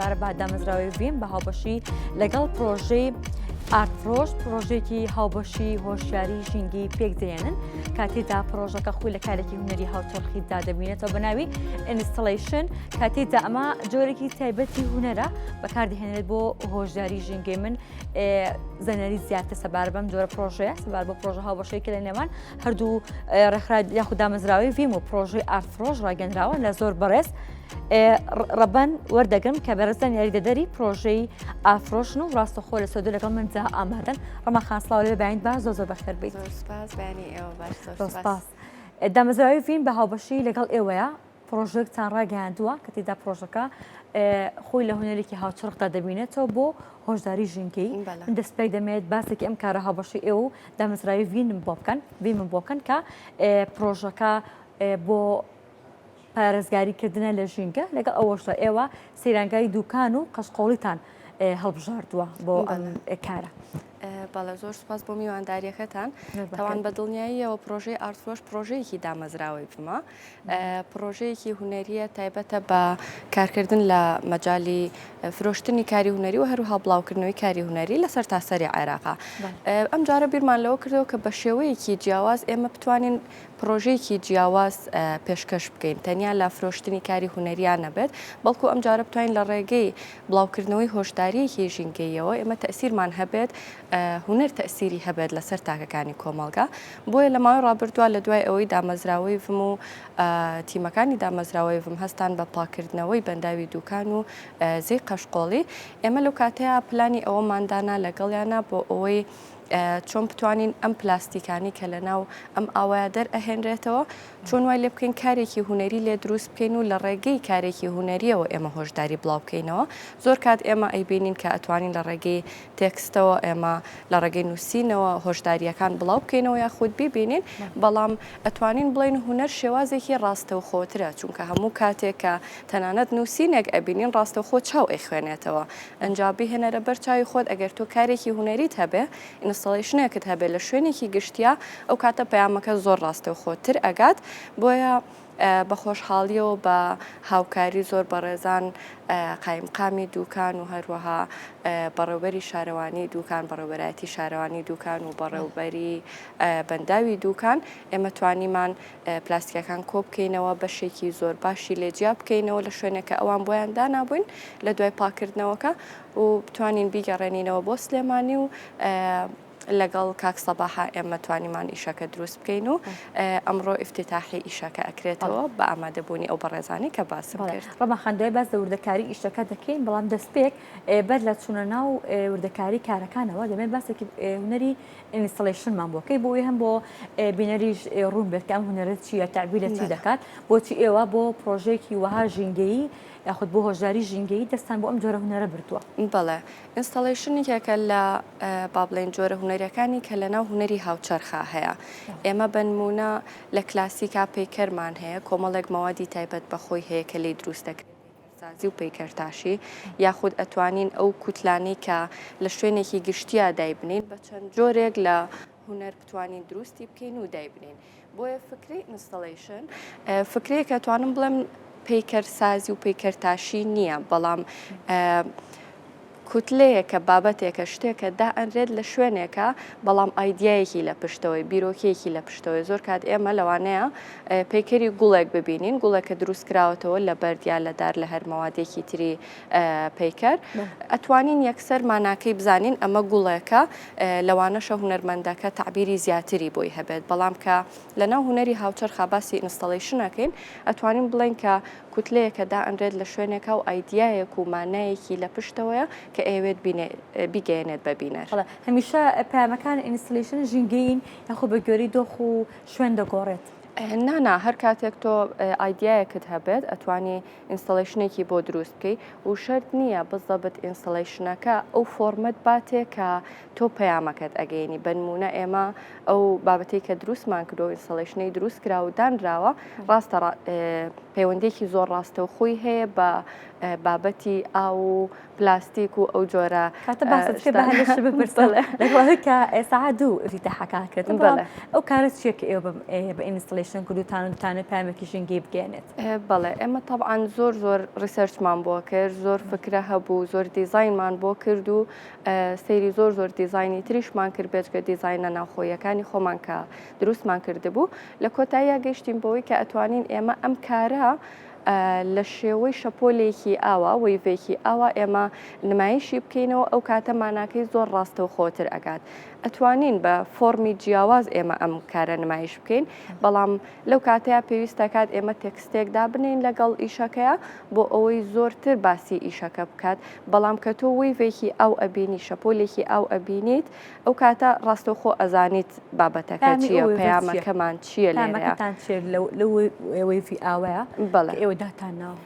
بارە بە دامەزراوەی ڤیم بە هاوبەشی لەگەڵ پرۆژەی ئارتفرۆش پرۆژێکی هاوبەشی هۆشیاری ژینگەی پێک دێنن کاتێدا پرۆژەکە خۆی لە کارێکی هونەری هاوچەرخیدا دەبینێتەوە بە ناوی installation کاتێدا ئەمە جۆرێکی تایبەتی هونەرە بەکاردەهێنێت بۆ هۆشداری ژینگەی من زانیاری زیاتر سەبارەت بەم جۆرە پرۆژەیە سەبارەت بە پرۆژە هاوبەشەی کە لە نێوان هەردوو ڕێکخرا یاخود دامەزراوەی ڤیم و پرۆژەی ئارتفرۆش ڕاگەنراوە لە زۆر بەڕێز ڕەبەن وەردەگرم کە بەرزان یاریدەدەری پرۆژەی ئافرۆشن و ڕاستەخۆ لە سۆدە لەگەڵ مندا ئامادەن ڕەما خان سڵاو لێ بەیانت باش زۆر زۆر بەخێر بیت. سپاس. دامەزراوەی ڤیم بە هاوبەشی لەگەڵ ئێوەیە پرۆژەیەکتان ڕاگەیاندووە کە تێدا پرۆژەکە خۆی لە هونەرێکی هاوچەرخدا دەبینێتەوە بۆ هۆشداری ژینگەی من دەستپێک دەمێت باسێکی ئەم کارە هاوبەشی ئێوە و دامەزراوی ڤینم بۆ بکەن ڤیمم بۆ بکەن کە پرۆژەکە بۆ پارێزگاری کردنە لە ژینگە، لەگەڵ ئەوەشدا ئێوە سەیرانگای دوکان و قەشقۆڵیتان هەڵبژاردووە بۆ ئەم کارە. بەڵێ زۆر سوپاس بۆ میوانداریەکەتان. تاوان بە دڵنیاییەوە پرۆژەی ئارتفرۆش پرۆژەیەکی دامەزراوەی بمە پرۆژەیەکی هونەریە تایبەتە بە کارکردن لە مەجالی فرۆشتنی کاری هونەری و هەروها بڵاوکردنەوەی کاری هونەری لە سەرتاسەری عێراقا. ئەم جارە بیرمان لەوە کردەوە کە بە شێوەیەکی جیاواز ئێمە بتوانین پڕۆژەیەکی جیاواز پێشکەش بکەین، تەنیا لە فرۆشتنی کاری هونەرییان نەبێت، بەڵکو ئەمجارە بتوانین لە ڕێگەی بڵاوکردنەوەی هۆشدارییەکی ژینگەییەوە ئێمە تەئسیرمان هەبێت، هونەر تەئسیری هەبێت لەسەر تاکەکانی کۆمەڵگا. بۆیە لە ماوەی ڕابردووە لە دوای ئەوەی دامەزراوەی ڤم و تیمەکانی دامەزراوەی ڤم هەستان بە پاککردنەوەی بەنداوی دوکان و زێی قەشقۆڵی، ئێمە لەو کاتەیا پلانی ئەوەمان دانا لەگەڵیانا بۆ ئەوەی چۆن بتوانین ئەم پلاستیکانەی کە لەناو ئەم ئاوایە دەرئەهێنرێتەوە چۆن وای لێ بکەین کارێکی هونەری لێ دروست بکەین و لە ڕێگەی کارێکی هونەریەوە ئێمە هۆشداری بڵاو بکەینەوە زۆر کات ئێمە ئەیبینین کە ئەتوانین لە ڕێگەی تێکستەوە ئێمە لە ڕێگەی نووسینەوە هۆشداریەکان بڵاو بکەینەوە یاخود بیبینین بەڵام ئەتوانین بڵێین هونەر شێوازێکی ڕاستەوخۆترە چونکە هەموو کاتێک کە تەنانەت نووسینێک ئەبینین ڕاستەوخۆ چاو ئەیخوێنێتەوە ئەنجا بیهێنەرە بەر چاوی خۆت ئەگەر تۆ کارێکی هونەریت هەبێ installation ێکت هەبێ لە شوێنێکی گشتیا ئەو کاتە پەیامەکە زۆر ڕاستەوخۆتر ئەگات بۆیە بە خۆشحاڵیەوە بە هاوکاری زۆر بەڕێزان قایمقامی دوکان و هەروەها بەڕێوبەری شارەوانی دوکان بەڕێوبەرایەتی شارەوانی دوکان و بەڕێوبەری بەنداوی دوکان ئێمە توانیمان پلاستیکەکان کۆبکەینەوە بەشێکی زۆر باشی لێ جیا بکەینەوە لە شوێنێک کە ئەوان بۆیان دانابووین لە دوای پاکردنەوەکە و بتوانین بیگەڕێنینەوە بۆ سلێمانی و لەگەڵ کاک سەباحا ئێمە توانیمان ئیشەکە دروست بکەین و ئەمڕۆ ئیفتتاحی ئیشەکە ئەکرێتەوە بە ئامادەبوونی ئەو بەڕێزانەی کە باسم کرد. ڕەما خان دوای باس لە وردەکاری ئیشەکە دەکەین، بەڵام دەستپێک بەر لە چوونە ناو وردەکاری کارەکانەوە دەمەوێت باسێکی هونەری installation مان بۆ کەی بۆ ئەوەی هەم بۆ بینەریش ڕوون بێت کە ئەم هونەرە چییە، تەعبیر لە چی دەکات، بۆچی ئێوە بۆ پڕۆژەیەکی وەها ژینگەیی یاخود بۆ هۆشداری ژینگەیی دەستتان بۆ ئەم جۆرە هونەرە بردووە؟ بەڵێ، installation یەکێکە لە با بڵێین جۆرە هونەریەکانی کە لەناو هونەری هاوچەرخا هەیە. ئێمە بەنموونە لە کلاسیکا پەیکەرمان هەیە، کۆمەڵێک مەوادی تایبەت بە خۆی هەیە کە لێی دروست دەکرێت، پەیکەرسازی و پەیکەرتاشی، یاخود ئەتوانین ئەو کوتلانەی کە لە شوێنێکی گشتیا دایبنێین بە چەند جۆرێک لە هونەر بتوانین دروستی بکەین و دایبنێین. بۆیە فکرەی installation فکرەیەکە توانم بڵێم پەیکەرسازی و پەیکەرتاشی نییە، بەڵام کوتلەیەکە، بابەتێکە، شتێکە دائەنرێت لە شوێنێکە، بەڵام ئایدیایەکی لە پشتەوەی، بیرۆکەیەکی لە پشتەوەی. زۆر کات ئێمە لەوانەیە پەیکەری گوڵێک ببینین، گوڵێک کە دروست کراوەتەوە لە بەرد یا لە دار لە هەر مەوادێکی تری پەیکەر، ئەتوانین یەکسەر ماناکەی بزانین ئەمە گوڵێکە، لەوانەشە هونەرمەندەکە تەعبیری زیاتری بۆی هەبێت، بەڵام کە لەناو هونەری هاوچەرخا باسی installation ئەکەین، ئەتوانین بڵێین کە کوتلەیەکە دائەنرێت لە شوێنێکا و ئایدیایەک و مانایەکی لە پشتەوەیە کە ئەیەوێت بیگەیەنێت بە بینەر. بەڵێ هەمیشە پەیامەکان installation ژینگەیین یاخود بە گوێرەی دۆخ و شوێن دەگۆڕێت؟ نا نا هەر کاتێک تۆ ئایدیایەکت هەبێت ئەتوانی installation ێکی بۆ دروست بکەی و شەرت نییە بزەبت installation ەکە ئەو فۆرمەت باتێ کە تۆ پەیامەکەت ئەگەینی بەنمونە ئێمە ئەو بابەتەی کە دروستمان کردو installation ەی دروست کرا و دانراوە ڕاستە پەیوەندیەکی زۆر ڕاستەوخۆی هەیە بە. بابەتی ئاو و پلاستیک و ئەو جۆرە کاتە باست کرد بە هەندێک شت بپرسم لەگەڵ ئەوەی کە سەعات دوو ئیفتیتاحەکە کرد بەڵام ئەو کارە چییە کە ئێوە بە installation کردوتان و دەتانەوێت پەیامێکی ژینگەیی بگەیەنێت؟ بەڵێ ئێمە تەبعەن زۆر زۆر research مان بۆ کرد زۆر فکرە هەبوو زۆر دیزاینمان بۆ کرد و سەیری زۆر زۆر دیزاینی تریشمان کرد بێجگە دیزاینە ناوخۆیەکانی خۆمان کە دروستمان کردبوو لە کۆتاییا گەیشتین بەوەی کە ئەتوانین ئێمە ئەم کارە لە شێوەی شەپۆلێکی ئاوا، wave ێکی ئاوا ئێمە نمایشی بکەینەوە ئەو کاتە ماناکەی زۆر ڕاستەوخۆتر ئەگات. ئەتوانین بە فۆرمی جیاواز ئێمە ئەم کارە نمایش بکەین، بەڵام لەو کاتەیا پێویست دەکات ئێمە تێکستێک دابنێین لەگەڵ ئیشەکەیا بۆ ئەوەی زۆرتر باسی ئیشەکە بکات، بەڵام کە تۆ wave ێکی ئاو ئەبینی، شەپۆلێکی ئاو ئەبینیت، ئەو کاتە ڕاستەوخۆ ئەزانیت بابەتەکە چییە، پەیامەکەمان چییە لێرەیا. پەیامەکەتان چییە لەو wave ی ئاوەیە کە ئێوە داتان ناوە؟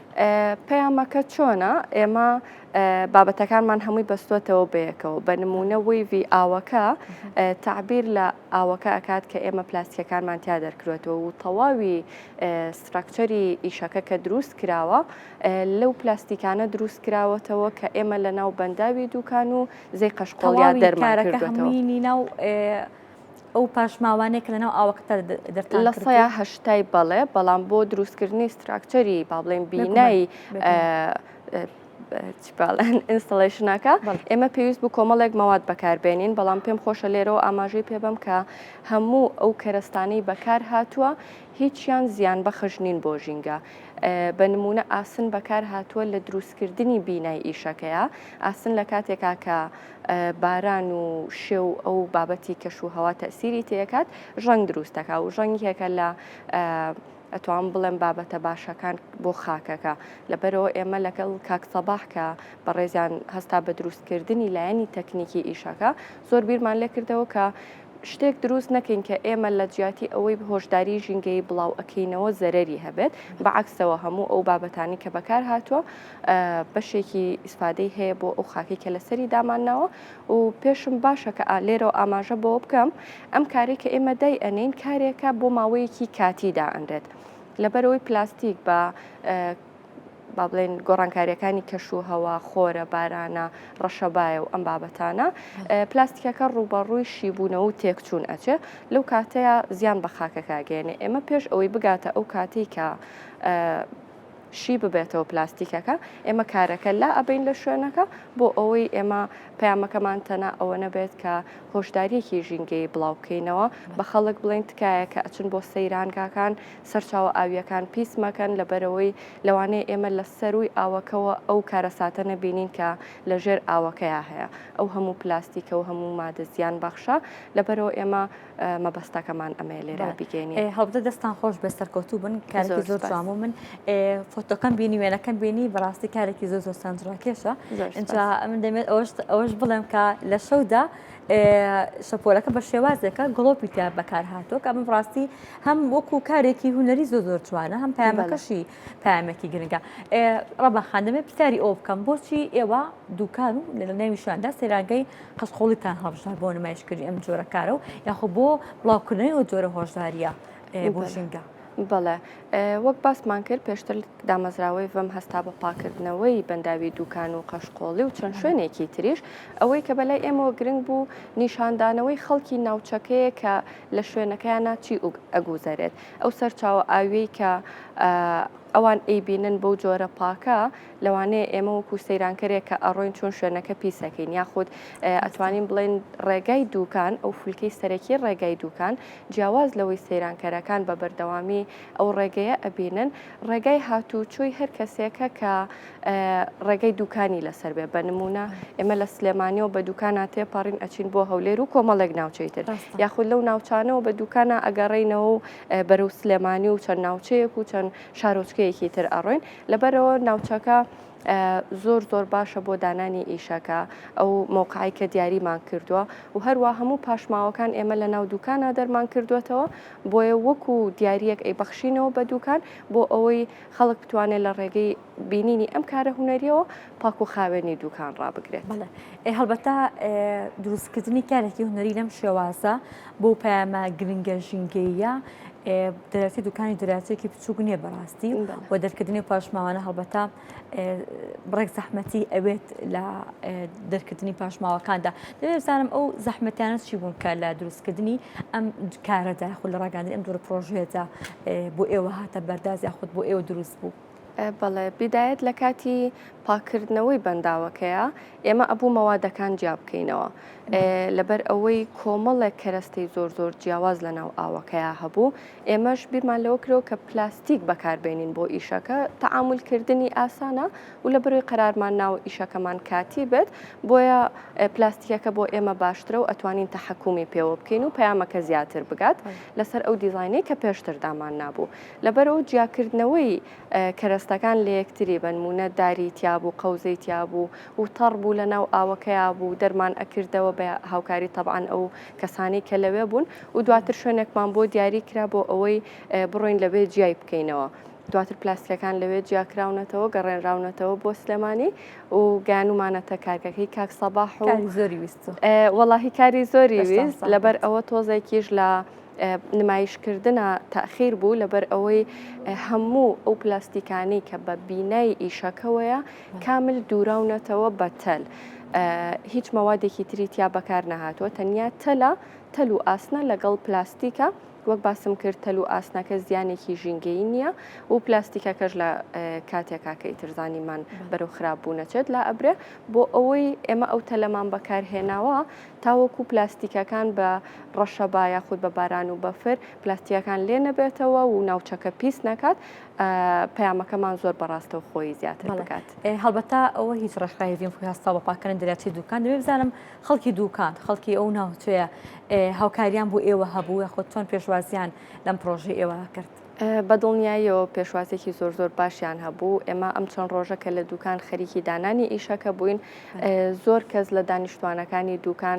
پەیامەکە چۆنە؟ ئێمە بابەتەکانمان هەمووی بەستۆتەوە بەیەکەوە، بە نموونە wave ی ئاوەکە تەعبیر لە ئاوەکە ئەکات کە ئێمە پلاستیکەکانمان تیا دەرکرێتەوە و تەواوی structure ی ئیشەکە کە دروست کراوە لەو پلاستیکانە دروست کراوەتەوە کە ئێمە لە ناو بەنداوی دوکان و زێی قەشقۆڵیا تەواوی دەرمان کارەکە کردووەتەوە. هەمووی ناو ئەو پاشماوانەیە کە لەناو ئاوەکەدا دەرتان لە کردووە؟ سەیا هەشتای بەڵێ، بەڵام بۆ دروستکردنی structure ی با بڵێین بێگومان بینای بێگومان. چی باڵێن installation ەکە بەڵێ. ئێمە پێویست بوو کۆمەڵێک مەواد بەکاربێنین، بەڵام پێم خۆشە لێرەوە ئاماژەی پێ بەم کە هەموو ئەو کەرەستانەی بەکار هاتووە هیچیان زیانبەخش نین بۆ ژینگە. بە نموونە ئاسن بەکار هاتووە لە دروستکردنی بینای ئیشەکەیا، ئاسن لە کاتێکا کە باران و شێ و ئەو بابەتی کەش و هەوا تەسیری تێکات ژەنگ دروست دەکا و ژەنگێکە لە ئەتوان بڵێم بابەتە باشەکان بۆ خاکەکە لەبەرەوە ئێمە لەگەڵ کاک سەباح کە بەڕێزیان هەستا بە دروستکردنی لایەنی تەکنیکی ئیشەکە زۆر بیرمان لێکردەوە کە شتێک دروست نەکەین کە ئێمە لە جیاتی ئەوەی هۆشداری ژینگەیی بڵاو ئەکەینەوە زەرەری هەبێت، بە عەکسەوە هەموو ئەو بابەتانەی کە بەکار هاتووە بەشێکی ئیسفادەی هەیە بۆ ئەو خاکەی کە لەسەری دامانناوە و پێشم باشە کە لێرەوە ئاماژە بەوە بکەم ئەم کارەی کە ئێمە دای ئەنێین کارێکە بۆ ماوەیەکی کاتی دائەنرێت لەبەرئەوەی پلاستیک بە با بڵێین گۆڕانکارییەکانی کەش و هەوا، خۆرە، بارانە، ڕەشەبایە و ئەم بابەتانە، پلاستیکەکە ڕووبەڕووی شیبوونەوە و تێکچوون ئەچێ، لەو کاتەیا زیان بە خاکەکە ئەگەیەنێ. ئێمە پێش ئەوەی بگاتە ئەو کاتەی کە شی ببێتەوە پلاستیکەکە، ئێمە کارەکە لا ئەبەین لە شوێنەکە بۆ ئەوەی ئێمە پەیامەکەمان تەنها ئەوە نەبێت کە هۆشدارییەکی ژینگەیی بڵاو بکەینەوە، بە خەڵک بڵێین تکایە کە ئەچن بۆ سەیرانگاکان سەرچاوە ئاوییەکان پیس مەکەن، لەبەرئەوەی لەوانەیە ئێمە لە سەرووی ئاوەکەوە ئەو کارەساتە نەبینین کە لە ژێر ئاوەکەیا هەیە، ئەو هەموو پلاستیکە و هەموو مادە زیان بەخشە، لەبەرئەوە ئێمە مەبەستەکەمان ئەمەیە لێرە بیگەینین. هەڵبەتە دەستتان خۆش بێت سەرکەوتوو بن، کارێکی زۆر جوان بوو، من فۆتۆکەم بینی وێنەکەم بینی بەڕاستی کارێکی زۆر زۆر سەرنجڕاکێشە، ئینجا من دەمێت ئەوەش بڵێم کە لە شەودا شەپۆلەکە بە شێوازێکە گڵۆپی تیا بەکار هاتووە کە ئەمە بەڕاستی هەم وەکو کارێکی هونەری زۆر زۆر جوانە هەم پەیامەکەشی پەیامێکی گرنگە ڕەبا خان دەمێ پرسیاری ئەوە بکەم بۆچی ئێوە دوکان و لە ناویشاندا سەیرانگەی قەشقۆڵیتان هەڵبژارد بۆ نمایشکردنی ئەم جۆرە کارە و یاخۆ بۆ بڵاوکردنەوەی ئەو جۆرە هۆشداریە بۆ ژینگە؟ بەڵێ وەک باسمان کرد پێشتر دامەزراوەی ڤم هەستا بە پاکردنەوەی بەنداوی دوکان و قەشقۆڵی و چەند شوێنێکی تریش ئەوەی کە بەلای ئێمەوە گرنگ بوو نیشاندانەوەی خەڵکی ناوچەکەیە کە لە شوێنەکەیانا چی ئەگوزەرێت ئەو سەرچاوە ئاویەی کە ئەوان ئەیبینن بەو جۆرە پاکە لەوانەیە ئێمە وەکو سەیرانکەرێک کە ئەڕۆین چۆن شوێنەکە پیسەکەین یاخود ئەتوانین بڵێن ڕێگای دوکان ئەو فولکەی سەرەکی ڕێگای دوکان جیاواز لەوەی سەیرانکەرەکان بە بەردەوامی ئەو ڕێگەیە ئەبینن ڕێگای هاتوچۆی هەر کەسێکە کە ڕێگەی دوکانی لەسەر بێ بە نمونە ئێمە لە سلێمانیەوە بە دوکانە تێپەڕین ئەچین بۆ هەولێر و کۆمەڵێک ناوچەی تر یاخود لەو ناوچانەوە بە دوکانە ئەگەڕێینەوە و بەرەو سلێمانی و چەند ناوچەیەک و چەند شارۆچکەیەکی تر ئەڕۆین لەبەرەوە ناوچەکە زۆر زۆر باشە بۆ دانانی ئیشەکە ئەو مەوقعی کە دیاریمان کردووە و هەروە هەموو پاشماوەکان ئێمە لە ناو دوکانە دەرمان کردوێتەوە بۆیە وەکو دیارریەک ئەی بەخشینەوە بە دوکان بۆ ئەوەی خەڵک بتوانێت لە ڕێگەی بینینی ئەم کارە هونەریەوە پاک و خاوێنی دوکان ڕابگرێت. بەڵێ هەڵبەتە دروستکردنی کارێکی هونەری لەم شێوازە بۆ پەیامە گرنگە ژینگەییە. دەریاچەی دوکانی دەریاچەیەکی بچووک نییە بەڕاستی و دەرکردنی پاشماوانە هەڵبەتە بڕێک زەحمەتی ئەوێت لە دەرکردنی پاشماوەکاندا دەبێت بزانم ئەو زەحمەتیانە چی بوون کە لە دروستکردنی ئەم کارەدا خود لە ڕاگەاندنی ئەم دوورە پرۆژەیەدا بۆ ئێوە هاتە بەرداز یاخود بۆ ئێوە دروست بوو. بەڵێ بیدایەت لە کاتی پاککردنەوەی بەنداوەکەیە ئێمە ئەبوو مەوادەکان جیا بکەینەوە لەبەر ئەوەی کۆمەڵێک کەرەستەی زۆر زۆر جیاواز لە ناو ئاوەکەیا هەبوو ئێمەش بیرمان لەوە کرەوە کە پلاستیک بەکاربێنین بۆ ئیشەکە تەعامولکردنی ئاسانە و لە بەروی قەرارمان ناوە ئیشەکەمان کاتی بێت بۆیە پلاستیکەکە بۆ ئێمە باشترە و ئەتوانین تەحەکومی پێوە بکەین و پەیامەکە زیاتر بگات لەسەر ئەو دیزاینەی کە پێشتر دامان نابوو لەبەرئەوە جیاکردنەوەی کەرەستەکان لەیەکتری بەنموونە داری تیابوو قەوزەی تیابوو و تەڕ بوو لەناو ئاوەکەیا بوو دەرمان ئەکردەوە بە هاوکاری تەبعەن ئەو کەسانەی کە لەوێ بوون و دواتر شوێنێکمان بۆ دیاری کرا بۆ ئەوەی بڕۆین لەوێ جیای بکەینەوە. دواتر پلاستیکەکان لەوێ جیاکراونەتەوە گەڕێنراونەتەوە بۆ سلێمانی و گەیانومانەتە کارگەکەی کاک سەباح و کاری زۆری ویست وەڵاهی کاری زۆری ویست لەبەر ئەوە تۆزێکیش لە نمایشکردنا تاخیر بوو لەبەر ئەوەی هەموو ئەو پلاستیکانەی کە بە بینای ئیشەکەوەیە کامل دووراونەتەوە بە تەل هیچ مەوادێکی تری تیا بەکار نەهاتووە تەنیا تەلە تەل و ئاسنە لەگەڵ پلاستیکە وەک باسم کرد تەل و ئاسنەکە زیانێکی ژینگەیی نییە و پلاستیکەکەش لە کاتێکا کە ئیتر زانیمان بەرەو خراپ بوو نەچێت لا ئەبرێ بۆ ئەوەی ئێمە ئەو تەلەمان بەکارهێناوە تاوەکو پلاستیکەکان بە ڕەشەبا یاخود بە باران و بەفر پلاستیکەکان لێ نەبێتەوە و ناوچەکە پیس نەکات پەیامەکەمان زۆر بە ڕاستەوخۆیی زیاتر بگات. هەڵبەتە ئەوە هیچ ڕێکخراوی ڤیم خۆی هەستاوە بە پاککردنی دەریاچەی دوکان، دەبێ بزانم خەڵکی دوکان، خەڵکی ئەو ناوچەیە هاوکاریان بۆ ئێوە هەبوو یاخود چۆن پێشوازیان لەم پرۆژەی ئێوە کرد؟ بە دڵنیاییەوە پێشوازێکی زۆر زۆر باشیان هەبوو، ئێمە ئەم چەند ڕۆژە کە لە دوکان خەریکی دانانی ئیشەکە بووین، زۆر کەس لە دانیشتوانەکانی دوکان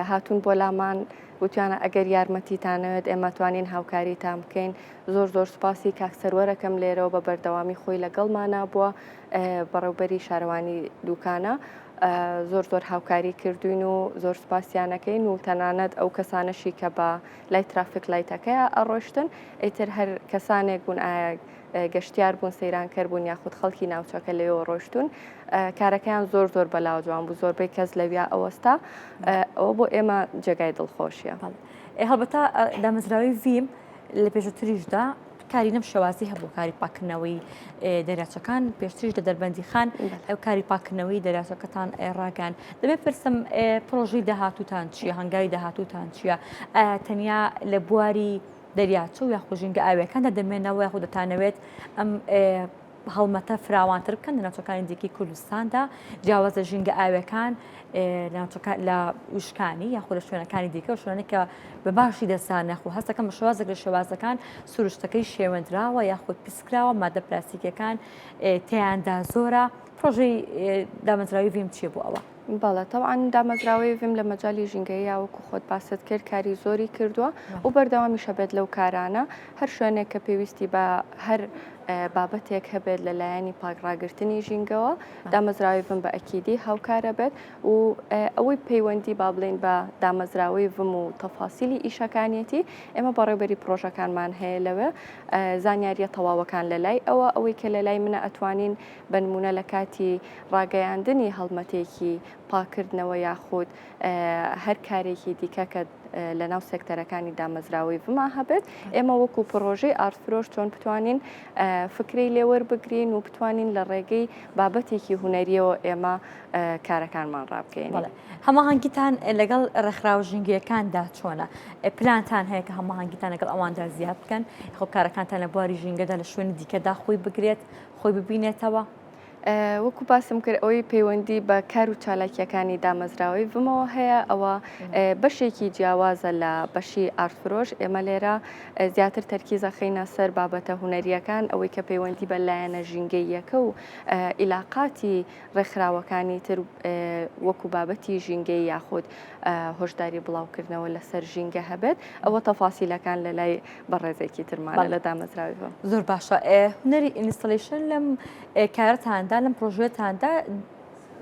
هاتوون بۆ لامان وتیانە ئەگەر یارمەتیتانەوێت ئێمە توانین هاوکاریتان بکەین زۆر زۆر سوپاسی کاک سەروەرەکەم لێرەوە بە بەردەوامی خۆی لەگەڵمانا بووە بەڕێوبەری شارەوانی دوکانە زۆر زۆر هاوکاری کردوین و زۆر سوپاسیانەکەین و تەنانەت ئەو کەسانەشی کە بە لای ترافیک لایتەکەیا ئەڕۆشتن ئیتر هەر کەسانێک بوون ئایا گەشتیار بوون سەیرانکەر بوون یاخود خەڵکی ناوچەکە لەوێوە ڕۆشتون کارەکەیان زۆر زۆر بەلاوە جوان بوو زۆربەی کەس لەویا ئەوەستا ئەوە بۆ ئێمە جێگای دڵخۆشیە. هەڵبەتە دامەزراوەی ڤیم لە پێشووتریشدا کاری لەم شێوازی هەبوو کاری پاکردنەوەی دەریاچەکان پێشتریش لە دەربەندی خان ئەو کاری پاکردنەوەی دەریاچەکەتان ڕاگەیاند دەبێت پرسم پرۆژەی داهاتووتان چییە هەنگاوی داهاتووتان چییە تەنیا لە بواری دەریاچە و یاخود ژینگە ئاویەکاندا دەمێنەوە یاخود دەتانەوێت ئەم هەڵمەتە فراوانتر بکەن لە ناوچەکانی دیکەی کوردستاندا جیاوازە ژینگە ئاویەکان لە وشکانی یاخود لە شوێنەکانی دیکە و شوێنە کە بە باشی دەزانن یاخود هەستەکەم بە شێوازێک لە شێوازەکان سروشتەکەی شێوێندراوە یاخود پیسکراوە مادە پلاستیکیەکان تێیاندا زۆرە پرۆژەی دامەزراوی ڤیم چییە بۆ ئەوە؟ بەڵێ تەبعەن دامەزراوەی ڤیم لە مەجالی ژینگەییا وەکو خۆت باست کرد کاری زۆری کردووە و بەردەوامیشە بێت لەو کارانە هەر شوێنێک کە پێویستی بە هەر بابەتێک هەبێت لە لایەنی پاک ڕاگرتنی ژینگەوە دامەزراوەی ڤم بە ئەکیدی هاوکارە بێت و ئەوەی پەیوەندی با بڵێین بە دامەزراوەی ڤم و تەفاسیلی ئیشەکانیەتی ئێمە بەڕێوبەری پڕۆژەکانمان هەیە لەوێ زانیاریە تەواوەکان لە لای ئەوە ئەوەی کە لە لای منە ئەتوانین بە نمونە لە کاتی ڕاگەیاندنی هەڵمەتێکی پاکردنەوە یاخود هەر کارێکی دیکە کە لەناو سێکتەرەکانی دامەزراوەی ڤما هەبێت ئێمە وەکو پڕۆژەی ئارتفرۆش چۆن بتوانین فکرەی لێوەربگرین و بتوانین لە ڕێگەی بابەتێکی هونەریەوە ئێمە کارەکانمان ڕابگەیەنین. هەماهەنگیتان لەگەڵ ڕێکخراوە ژینگەیەکاندا چۆنە؟ پلانتان هەیە کە هەماهەنگیتان لەگەڵ ئەواندا زیاد بکەن؟ خۆ کارەکانتان لە بواری ژینگەدا لە شوێنی دیکەدا خۆی بگرێت، خۆی ببینێتەوە؟ وەکو باسم کرد ئەوەی پەیوەندی بە کار و چالاکیەکانی دامەزراوەی ڤمەوە هەیە ئەوە بەشێکی جیاوازە لە بەشی ئارتفرۆش ئێمە لێرە زیاتر تەرکیز ئەخەینە سەر بابەتە هونەریەکان ئەوەی کە پەیوەندی بە لایەنە ژینگەییەکە و ئیلاقاتی ڕێکخراوەکانی تر وەکو بابەتی ژینگەی یاخود هۆشداری بڵاوکردنەوە لەسەر ژینگە هەبێت ئەوە تەفاسیلەکان لە لای بەڕێزێکی ترمانە لە دامەزراوی ڤم. زۆر باشە هونەری installation لەم کارەتاندا لەم پرۆژەتاندا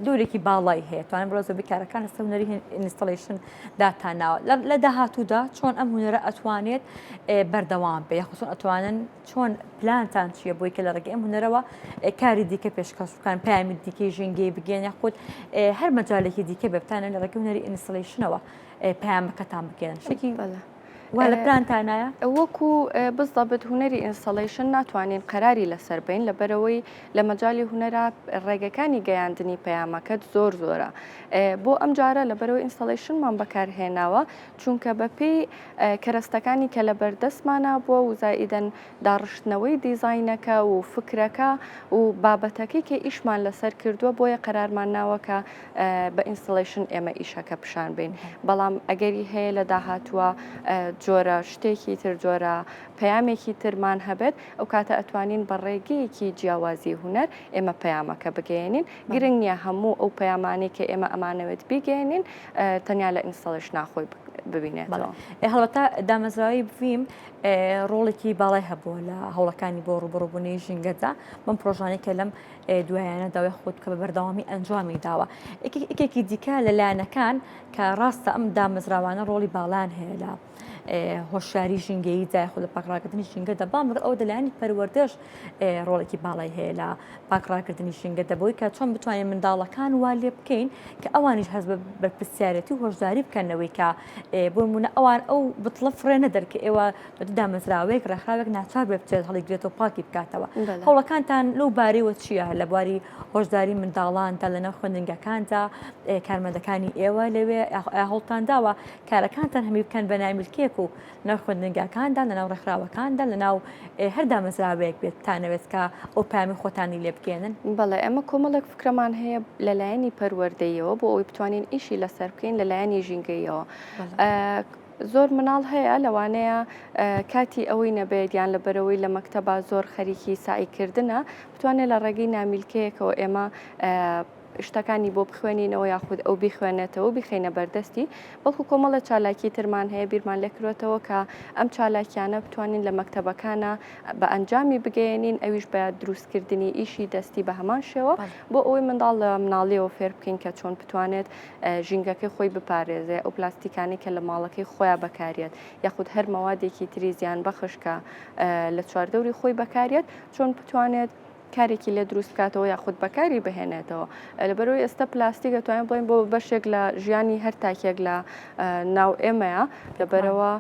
دورێکی باڵای هەیە توانم بڵێ زۆربەی کارەکان لەسەر هونەری installation داتانناوە لە داهاتوودا چۆن ئەم هونەرە ئەتوانێت بەردەوام بێ یاخود چۆن ئەتوانن چۆن پلانتان چییە بۆی کە لە ڕێگەی ئەم هونەرەوە کاری دیکە پێشکەش بکەن پەیامی دیکەی ژینگەی بگەن یاخود هەر مەجالێکی دیکە بێ بتانن لە ڕێگەی هونەری installation ەوە پەیامەکەتان بگەن شتێکی وا لە پلانتانایە؟ وەکو بزەبت هونەری installation ناتوانین قەراری لەسەر بین لەبەرەوەی لە مەجالی هونەرا ڕێگەکانی گەیاندنی پەیامەکەت زۆر زۆرە بۆ ئەم جارە لەبەرەوەی installation مان بەکارهێناوە چونکە بەپێی کەرەستەکانی کە لە بەردەستمانا بووە و زائیدەن داڕشتنەوەی دیزاینەکە و فکرەکە و بابەتەکەی کە ئیشمان لەسەر کردووە بۆیە قەرارمان ناوە کە بە installation ئێمە ئیشەکە پیشان بین بەڵام ئەگەری هەیە لە داهاتووە جۆرە شتێکی تر جۆرە پەیامێکی ترمان هەبێت ئەو کاتە ئەتوانین بە ڕێگەیەکی جیاوازی هونەر ئێمە پەیامەکە بگەیەنین گرنگ نییە هەموو ئەو پەیامانەی کە ئێمە ئەمانەوێت بیگەیەنین تەنیا لە installation ا خۆی ببینێتەوە. هەڵبەتە دامەزراوەی بڤیم ڕۆڵێکی باڵای هەبووە لە هەوڵەکانی بۆ ڕووبەڕووبوونەوەی ژینگەدا بەم پرۆژانەی کە لەم دوایانە داوای خۆت کە بە بەردەوامی ئەنجامی داوە یەکێکی دیکە لە لایەنەکان کە ڕاستە ئەم دامەزراوانە ڕۆڵی باڵان هەیە لە هۆشیاری ژینگەیی دا خۆ لە پاکڕاگرتنی ژینگە دەبام ئەو دەلایانی پەروەردەش ڕۆڵێکی باڵای هەیە لە پاکڕاگرتنی ژینگە دەبووی کە چۆن بتوانین منداڵەکان وا لێ بکەین کە ئەوانیش هەست بە بەرپرسیارەتی و هۆشداری بکەنەوەی کە بۆ نمونە ئەوان ئەو بتڵە فڕێ نەدەن کە ئێوە دامەزراوەیەک ڕێکخراوێک ناچار بێ بچێت هەڵیگرێتەوە پاکی بکاتەوە هەوڵەکانتان لەو بارەیەوە چییە لە بواری هۆشداری منداڵاندا لەناو خوێندنگەکاندا کارمەندەکانی ئێوە لەوێ هەوڵتان داوە کارەکانتان هەمی بکەن بە نامیلکێک و ناو خوێندنگاکاندا لەناو ڕێکخراوەکاندا لەناو هەر دامەزراوەیەک بێت بتانەوێت کە ئەو پەیامی خۆتانی لێ بگەیەنن؟ بەڵێ ئێمە کۆمەڵێک فکرەمان هەیە لە لایەنی پەروەردەییەوە بۆ ئەوەی بتوانین ئیشی لەسەر بکەین لە لایەنی ژینگەییەوە. زۆر مناڵ هەیە لەوانەیە کاتی ئەوەی نەبێت یان لەبەرەوەی لە مەکتەبا زۆر خەریکی سەعیکردنە بتوانێت لە ڕێگەی نامیلکەیەکەوە ئێمە شتەکانی بۆ بخوێنینەوە یاخود ئەو بیخوێنێتەوە و بیخەینە بەردەستی، بەڵکو کۆمەڵێ چالاکی ترمان هەیە بیرمان لێکردوەتەوە کە ئەم چالاکیانە بتوانین لە مەکتەبەکانا بە ئەنجامی بگەیەنین ئەویش بە دروستکردنی ئیشی دەستی بە هەمان شێوە بۆ ئەوەی منداڵ لە مناڵیەوە فێر بکەین کە چۆن بتوانێت ژینگەکەی خۆی بپارێزێ ئەو پلاستیکانەی کە لە ماڵەکەی خۆیان بەکاریەت یاخود هەر مەوادێکی تری زیان بەخش کە لە چواردەوری خۆی بەکاریەت چۆن بتوانێت کارێکی لێ دروست بکاتەوە یاخود بەکاری بهێنێتەوە لەبەرەوەی ئێستا پلاستیک ئەتوانین بڵێین بۆ بەشێک لە ژیانی هەر تاکێک لە ناو ئێمەیە لەبەرەوە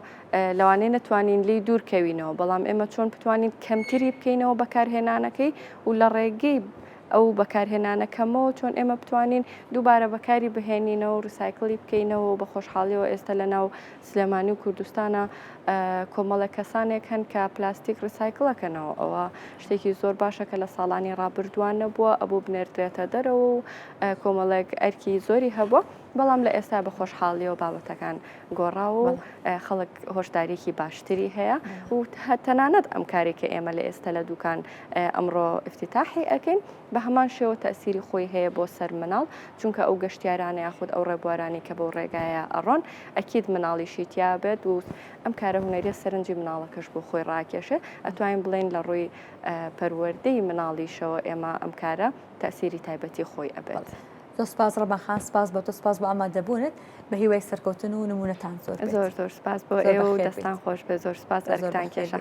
لەوانەیە نەتوانین لی دوور کەوینەوە بەڵام ئێمە چۆن بتوانین کەمتری بکەینەوە بەکارهێنانەکەی و لە ڕێگەی ئەو بەکارهێنانە کەمەوە چۆن ئێمە بتوانین دووبارە بەکاری بهێنینەوە و recycle ی بکەینەوە و بە خۆشحاڵیەوە ئێستا لە ناو سلێمانی و کوردستانە کۆمەڵێک کەسانێک هەن کە پلاستیک recycle ئەکەنەوە ئەوە شتێکی زۆر باشە کە لە ساڵانی ڕابردووان نەبووە ئەبوو بنێردرێتە دەرەوە و کۆمەڵێک ئەرکی زۆری هەبووە بەڵام لە ئێستا بە خۆشحاڵیەوە بابەتەکان گۆڕاوە و خەڵک هۆشداریکی باشتری هەیە و تەنانەت ئەم کارێک کە ئێمە لە ئێستا لە دوکان ئەمڕۆ ئفتتاحی ئەەکەین بە هەمان شێوە تەسیری خۆی هەیە بۆ سەر مناڵ چونکە ئەو گەشتیارانە یاخود ئەو ڕێبوارانی کە بەو ڕێگایە ئەڕۆن ئەکید مناڵیشی تیا بێت و ئەم کارە هونەریە سەرنجی مناڵەکەش بۆ خۆی ڕاکێشێ ئەتوانین بڵێین لە ڕووی پەروەردەی مناڵیشەوە ئێمە ئەم کارە تەسیری تایبەتی خۆی ئەبێت. زۆر سپاس ڕەبەن خان سپاس بۆ تۆ سپاس بۆ ئامادەبوونت بە هیوای سەرکەوتن و نمونەتان زۆر زۆر زۆر سپاس بۆ ئێوە و دەستان خۆش بێ زۆر سپاس ئەرکتان کێشا.